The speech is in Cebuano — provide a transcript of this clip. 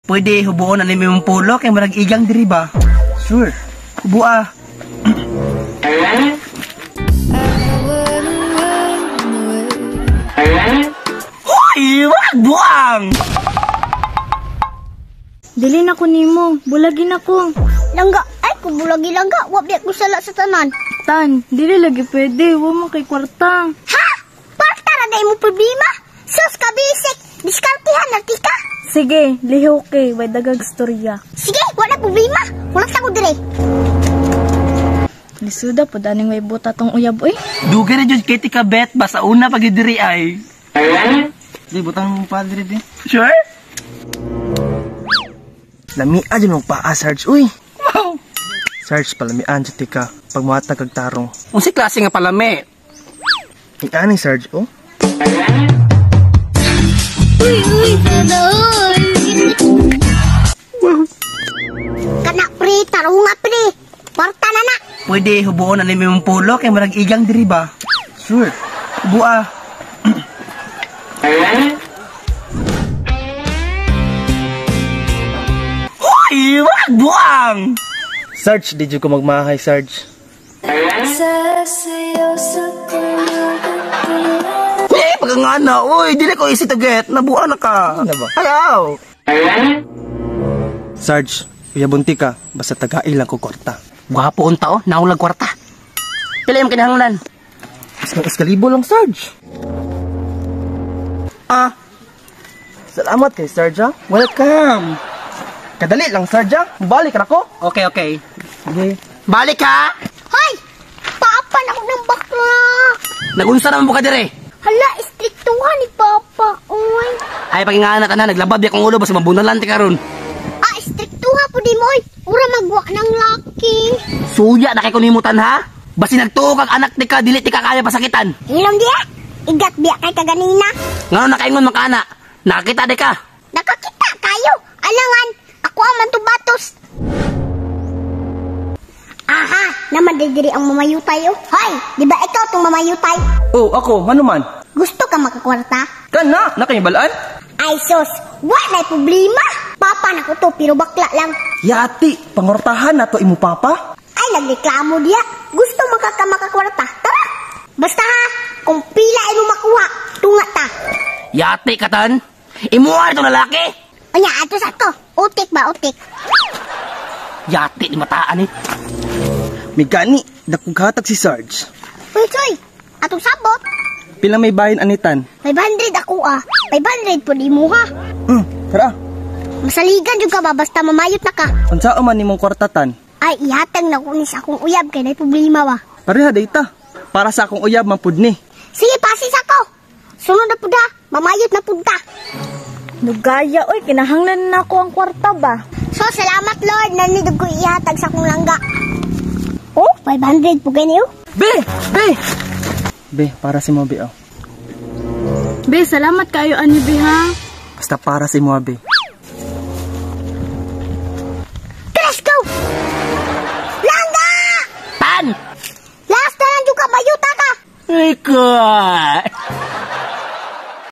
Pwede hubuon na nimo imong pulo kay murag igang diri ba? Sure. Hubua. Hoy, wag buang. Dili na ko nimo, bulagin ako. Langga, ay kung bulagi langga, wa biya ko sala sa tanan. Tan, dili lagi pwede, wa man kay kwarta. Ha? Parta ra na imong problema. Sus kabisik, diskartehan na tika. Sige, lihok kay way dagag storya. Sige, wala problema. Hulat ako dire. Lisuda po daning way buta tong uyab oy. Dugay na jud kay tika bet ba sa una pag diri ay. Di, butang mo pa diri di. Sure? Lamia dyan mong paa, Sarge. Uy! Wow. Sarge, palamian dyan tika. Pag muhatag kag tarong. Unsi klase nga palami? Ing-ani, Sarge, oh. Uy, uy, uy. Kana pre, tarunga pre. Parta na na. Pwede hubuon na nimo imong pulo kay murag igang diri ba? Sure. Hubua. Hoy, wag buang. Sarge, di dyan ko magmahay, Sarge. Uy, pagkangana, uy, dili ko easy to get. Nabuan na ka. Ano ba? Ayaw. Sarge, uyabon ka. Basta tagail lang ko kwarta. Gwapo unta oh, naulag kwarta. Pila yung kinahanglan? Mas ng eskalibo lang, Sarge. Ah, Salamat kay Sarge, ah. welcome. Kadali lang, Sarge, ah. Balik ra ko. Okay, okay. Sige. Balik ha. Hoy! Papa na ako ng bakla. Nagunsa naman mo ka dire. Hala, istriktuhan ni Papa. Uy. Ay pagingana tanan, naglabab ya kong ulo basta mabunalan ti karon. Ah, istriktuha po di mo, oy. Ura magwa ng laki. Suya na kay kunimutan ha. Basi nagtuo kag anak ti ka dili ti ka kaya pasakitan. Hilom diya. Igat biya kay kaganina. Ngano nakaingon man ka ana? Nakakita di ka. Nakakita kayo. Alangan, ako ang mantubatos. Aha, naman diri ang mamayutay oh. Hoy, di ba ikaw tong mamayutay? Oh, ako, ano man? Gusto ka makakwarta? Kana, nakayibalaan? Ay sus, wa na problema. Papa na ko to, pero bakla lang. Yati, pangortahan na to imo papa. Ay, nagreklamo diya. Gusto makamakakwarta. Tara! Basta ha, kung pila imo makuha, tunga ta. Yati ka tan. Imuha itong lalaki. Anya, ato sa to. Utik ba, utik? Yati ni mataan eh. Migani, dakong hatag si Sarge. Uy, Choy, atong sabot. Pila may bahin anitan? 500 ako ah. 500 po di mo ha. Tara. Masaligan jud ka ba basta mamayot na ka. Unsa man nimong kwartatan? Ay, ihatag na ko ni sa akong uyab kay nay problema ba. Pareha dayta. Para sa akong uyab man pud ni. Sige, pasis ako. Sunod na pud ha. Mamayot na pud ta. Nugaya oy, kinahanglan na ako ang kwarta ba. So, salamat Lord, nanidog ko ihatag sa akong langga. Oh, 500 po ganyo. Be! Be! Be, para si mo be oh. Be, salamat kayo ani be ha. Basta para si mo be. Let's go! Langga! Tan! Last na lang jud ka, mayuta ka. Ika!